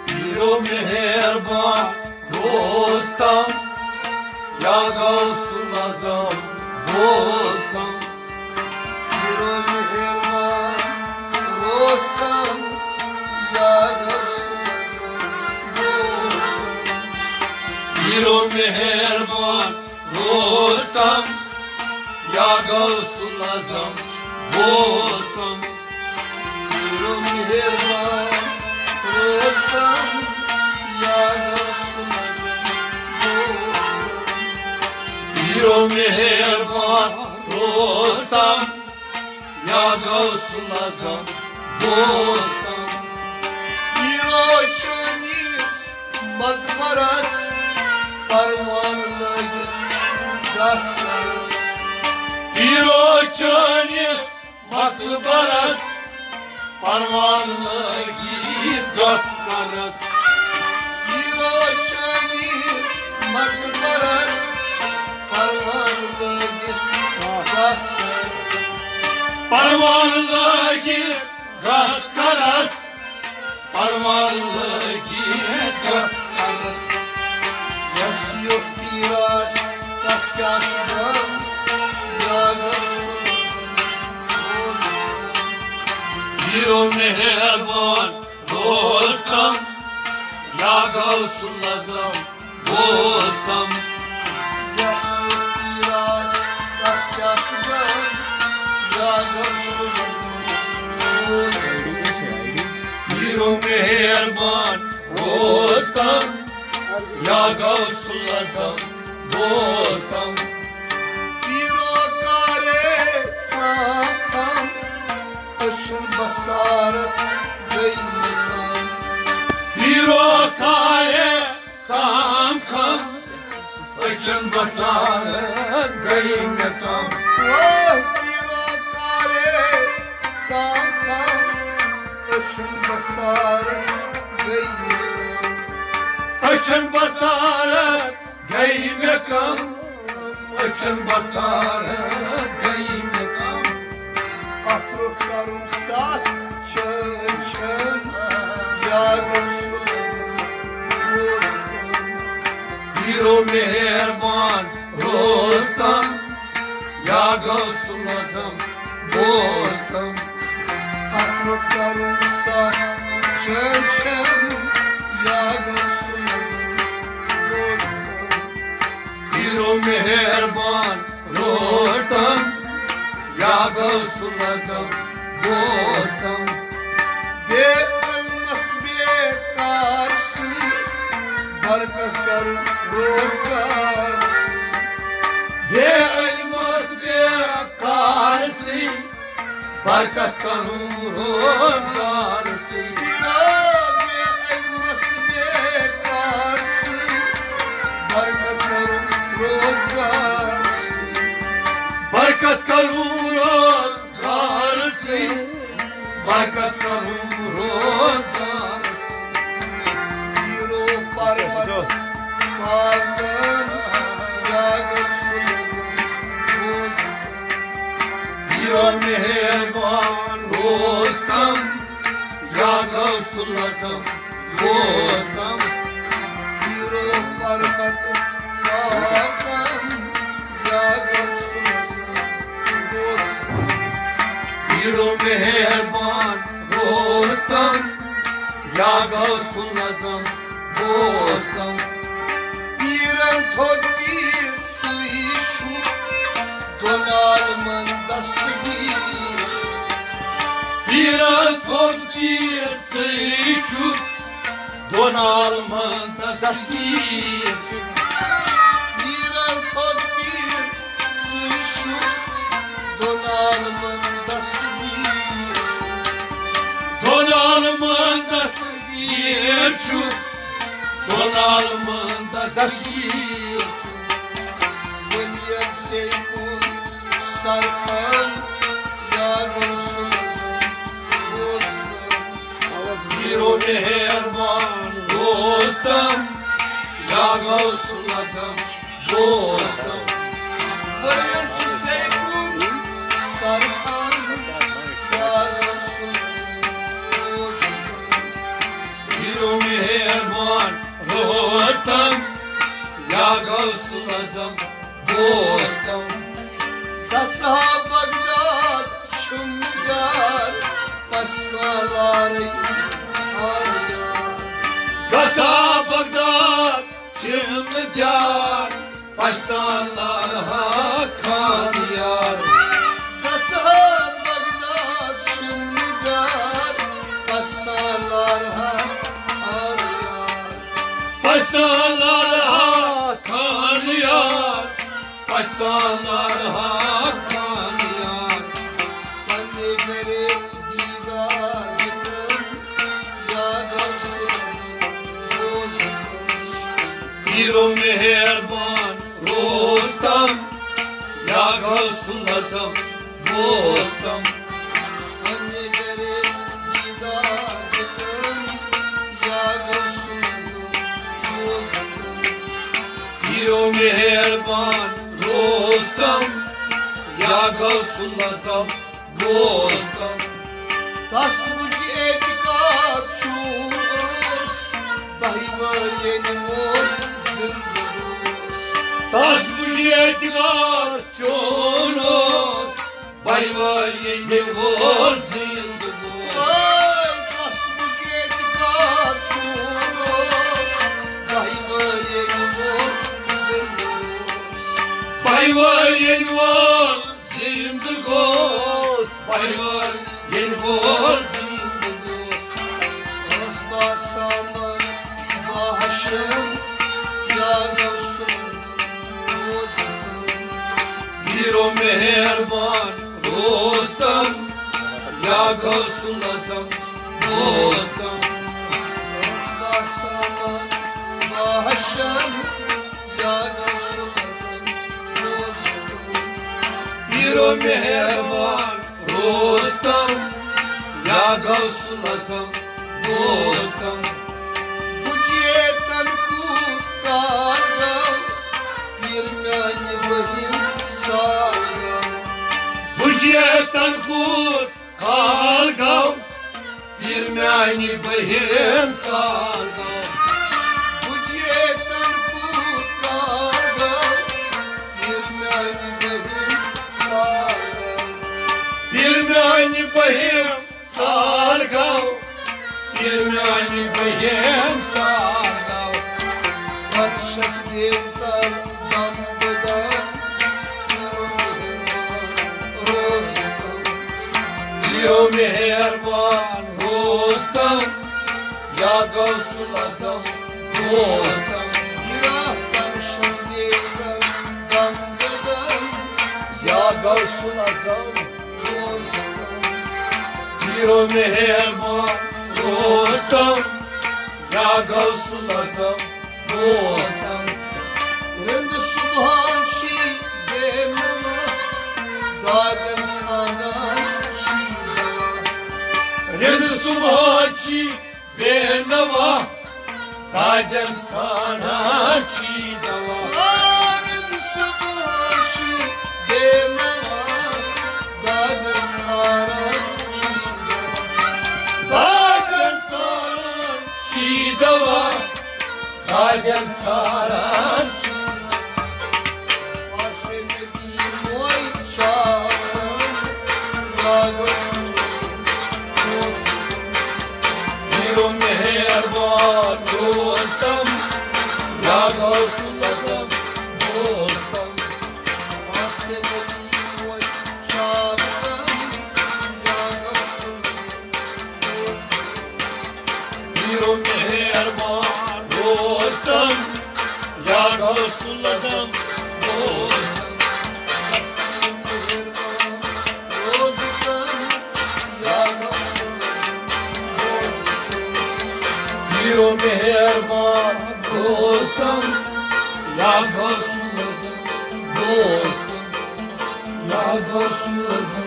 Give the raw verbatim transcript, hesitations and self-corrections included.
پیٖرو مہربان روستم، یا غوث الاعظم دوستم۔ پیٖرو مہربان روستم، یا غوث الاعظم دوستم۔ پیٖرو مہربان روستم، یا غوث الاعظم دوستم۔ پیٖرو مہربان روستم، یا غوث الاعظم دوستم۔ پیٖرو مہربان روستم، یا غوث الاعظم دوستم۔ پیٖرو چٲنِس مقبرس پروان لٲگِتھ کتھ کرس۔ پیٖرو چٲنِس مقبرس پروان لٲگِتھ کتھ کرس۔ پیٖرو چٲنِس مقبرس پروان لٲگِتھ کتھ کرس۔ پروان لٲگِتھ کتھ کرس۔ پروان لٲگِتھ کتھ کرس۔ یس یُتھ پیٖر آسہِ، تس کیٛاہ چھُ غم؟ یا غوث الاعظم دوستم۔ پیٖرو مہربان دوستم، یا غوث الاعظم دوستم۔ یس یُتھ پیٖر آسہِ، تس کیٛاہ چھُ غم؟ یا غوث الاعظم دوستم۔ پیٖرو مہربان روستم، یا غوث الاعظم دوستم۔ پیٖرو کارے ساکھم، أچھن بصارت گٔے مےٚ کم۔ پیٖرو کارے ساکھم، أچھن بصارت گٔے مےٚ کم۔ وٲے پیٖرو کارے ساکھم، أچھن بصارت گٔے مےٚ کم۔ أچھن بصارت گٔے مےٚ کم، أچھن بصارت گٔے مےٚ کم۔ اتھ روٚٹ کرُن ستھ چھٲنۍ چھٲنۍ، یا غوث الاعظم دوستم۔ پیٖرو مہربان روستم، یا غوث الاعظم دوستم۔ اتھ روٚٹ کرُن ستھ چھٲنۍ چھٲنۍ، یا غوث الاعظم دوستم۔ پیٖرو مہربان روستم، یا غوث الاعظم دوستم۔ بے علمس بے کار سۭتۍ برکت کرُن روزگار سۭتۍ۔ بے علمس بے کار سۭتۍ برکت کرُن روزگار سۭتۍ۔ بے علمس بے کار سۭتۍ برکت کرُن روزگار سۭتۍ۔ برکت کرُن روزگار سۭتۍ۔ برکت کرُن روزگار سۭتۍ۔ پیٖرو پروت پالن، یا غوث الاعظم دوستم۔ پیٖرو مہربان روستم، یا غوث الاعظم دوستم۔ پیٖرو پروت پالن، یا غوث الاعظم دوستم۔ پیٖرو مہربان روستم، یا غوث الاعظم دوستم۔ پیٖرن تھوٚد پیٖر سٕے چھُ دۄن عالمن دستگیٖر۔ پیٖرن تھوٚد پیٖر سٕے چھُ دۄن عالمن دستگیٖر۔ پیٖرن تھوٚد پیٖر سٕے چھُ دۄن عالمن دستگیٖر۔ دۄن عالمن دستگیٖر چھُ، دۄن عالمن دستگیٖر چھُ۔ ؤلین سیفُن سرخن، یا غوث الاعظم دوستم۔ پیٖرو مہربان دوستم، یا غوث الاعظم دوستم۔ ؤلین چھُ سیفُن سرخن، یا غوث دوستم۔ گژھٕ ہا بغداد چھُم نہٕ پیار، پَژھ سالارٕے آرٕ یار۔ گژھٕ ہا بغداد چھُم نہٕ پیار، پَژھ سالارٕ ہا خان یار۔ گژھٕ ہا بغداد چھُم نہٕ پیار، پَژھ سالارٕ ہا آرٕ یار۔ پَژھ سالارٕ ہا خان یار، پَژھ سالارٕ ہا خان یار۔ پننہِ گرِ دیدار دِتُن، یا غوث اعظم دوستم۔ پیرو مہربان روستم، یا غوث اعظم دوستم۔ پننہِ گرِ دیدار دِتُن، یا غوث اعظم دوستم۔ پیرو مہربان روستم، یا غوث اعظم دوستم۔ تس وُچھ اعتقاد چون اوس، بہہِ وٲرۍ ییٚلہِ وول زِندٕ اوس۔ تس وُچھ اعتقاد چون اوس، بہہِ وٲرۍ ییٚلہِ وول زِندٕ اوس۔ وٲے، تس وُچھ اعتقاد چون اوس، بہہِ وٲرۍ ییٚلہِ وول زِندٕ اوس۔ بہہِ وٲرۍ ییٚلہِ وول زِندٕ گوس، بہہِ وٲرۍ ییٚلہِ وول زِندٕ گوس۔ ٲس باسان من باہشم، یا غوث اعظم دوستم۔ پیرو مہربان روستم، یا غوث اعظم دوستم۔ ٲس باسان من باہشم، یا غوث اعظم دوستم۔ پیرو مہربان روستم، یا غوث اعظم دوستم۔ بُجے تن کوٗت کال گوٚو، پیر میانہِ بہِم سال گوٚو۔ بُجے تن کوٗت کال گوٚو، پیر میانہِ بہِم سال گوٚو۔ بُجے تن کوٗت کال گوٚو، پیر میانہِ بہِم سال گوٚو۔ پیر میانہِ بہِم سال گوٚو، ییٚلہِ میانہِ بہِم سال گوٚو۔ پرشس دیوتر دم بدم، روز تم۔ یو مہربان روز تم، یا غوث الاعظم دوستم۔ گرا پرشس دیوتر دم بدم، یا غوث الاعظم دوستم۔ پیرو مہربان دوستم، یا غوث الاعظم دوستم۔ رند صبحان چھی بے نوا، دادن ژھانان چھی دوا۔ رند صبحان چھی بے نوا، دادن ژھانان چھی دوا۔ رند صبحان چھی بے نوا، دادن ژھانان چھی دوا۔ دادن ژھانان چھی دوا، دادن ژھانان چھی دوا۔ آسے نبی موئی چاوان، لاگو سوچ دوستم۔ پیرو مہربان دوستم، یا غوث الاعظم دوستم۔ آسے نبی موئی چاوان، لاگو سوچ دوستم۔ پیرو مہربان دوستم، یا غوث الاعظم دوستم۔ پیرو مہربان دوستم، یا غوث الاعظم دوستم، یا غوث الاعظم